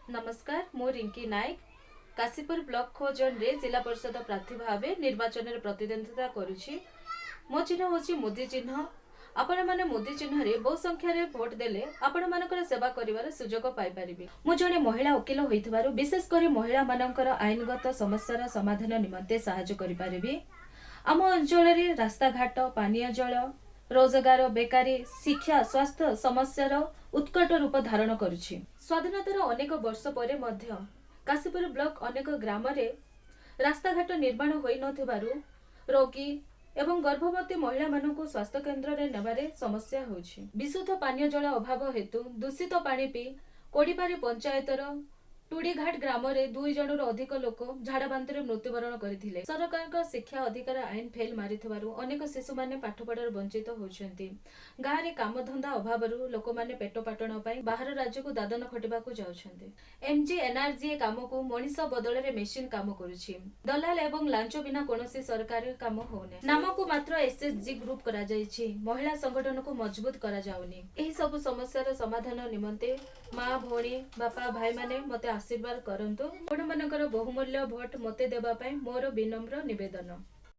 ନମସ୍କାର, ମୁଁ ରିଙ୍କି ନାୟକ, କାଶୀପୁର ବ୍ଲକ ଖୋଜନରେ ଜିଲ୍ଲା ପରିଷଦ ପ୍ରାର୍ଥୀ ଭାବେ ନିର୍ବାଚନରେ ପ୍ରତିଦ୍ୱନ୍ଦିତା କରୁଛି। ମୋ ଚିହ୍ନ ହେଉଛି ମୁଦି ଚିହ୍ନ। ଆପଣମାନେ ମୁଦି ଚିହ୍ନରେ ବହୁ ସଂଖ୍ୟାରେ ଭୋଟ ଦେଲେ ଆପଣମାନଙ୍କର ସେବା କରିବାର ସୁଯୋଗ ପାଇପାରିବି। ମୁଁ ଜଣେ ମହିଳା ଓକିଲ ହୋଇଥିବାରୁ ବିଶେଷ କରି ମହିଳାମାନଙ୍କର ଆଇନଗତ ସମସ୍ୟାର ସମାଧାନ ନିମନ୍ତେ ସାହାଯ୍ୟ କରିପାରିବି। ଆମ ଅଞ୍ଚଳରେ ରାସ୍ତାଘାଟ, ପାନୀୟ ଜଳ, ରୋଜଗାର, ବେକାରୀ, ଶିକ୍ଷା, ସ୍ୱାସ୍ଥ୍ୟ ସମସ୍ୟାର ଉତ୍କଟ ରୂପ ଧାରଣ କରୁଛି। ସ୍ୱାଧୀନତାର ଅନେକ ବର୍ଷ ପରେ ମଧ୍ୟ କାଶୀପୁର ବ୍ଲକ ଅନେକ ଗ୍ରାମରେ ରାସ୍ତାଘାଟ ନିର୍ମାଣ ହୋଇନଥିବାରୁ ରୋଗୀ ଏବଂ ଗର୍ଭବତୀ ମହିଳାମାନଙ୍କୁ ସ୍ୱାସ୍ଥ୍ୟ କେନ୍ଦ୍ରରେ ନେବାରେ ସମସ୍ୟା ହେଉଛି। ବିଶୁଦ୍ଧ ପାନୀୟ ଜଳ ଅଭାବ ହେତୁ ଦୂଷିତ ପାଣି ପିଇ କୋଡ଼ିପାରି ପଞ୍ଚାୟତର ଟୁଡ଼ିଘାଟ ଗ୍ରାମରେ 2 ଜଣରୁ ଅଧିକ ଲୋକ ଝାଡ଼ାବାନ୍ତିରେ ମୃତ୍ୟୁବରଣ କରିଥିଲେ। ସରକାରଙ୍କ ଶିକ୍ଷା ଅଧିକାର ଆଇନ ଫେଲ୍ ମାରିଥିବାରୁ ଅନେକ ଶିଶୁମାନେ ପାଠପଢ଼ାରୁ ବଞ୍ଚିତ ହେଉଛନ୍ତି। ଗାଁରେ କାମଧନ୍ଦା ଅଭାବରୁ ଲୋକମାନେ ପେଟ ପାଟଣ ପାଇଁ ବାହାର ରାଜ୍ୟକୁ ଦାଦନ ଖଟିବାକୁ ଯାଉଛନ୍ତି। ଏମଜି ଏନ୍ଆରଜିଏ କାମକୁ ମଣିଷ ବଦଳରେ ମେସିନ୍ କାମ କରୁଛି। ଦଲାଲ ଏବଂ ଲାଞ୍ଚ ବିନା କୌଣସି ସରକାରୀ କାମ ହେଉନାହିଁ। ନାମକୁ ମାତ୍ର ଏସ୍ଏଚଜି ଗ୍ରୁପ କରାଯାଇଛି, ମହିଳା ସଂଗଠନକୁ ମଜବୁତ କରାଯାଉନି। ଏହି ସବୁ ସମସ୍ୟାର ସମାଧାନ ନିମନ୍ତେ ମା, ଭଉଣୀ, ବାପା, ଭାଇମାନେ ମୋତେ ଆଶୀର୍ବାଦ କରନ୍ତୁ। ଆପଣମାନଙ୍କର ବହୁମୂଲ୍ୟ ଭୋଟ ମୋତେ ଦେବା ପାଇଁ ମୋର ବିନମ୍ର ନିବେଦନ।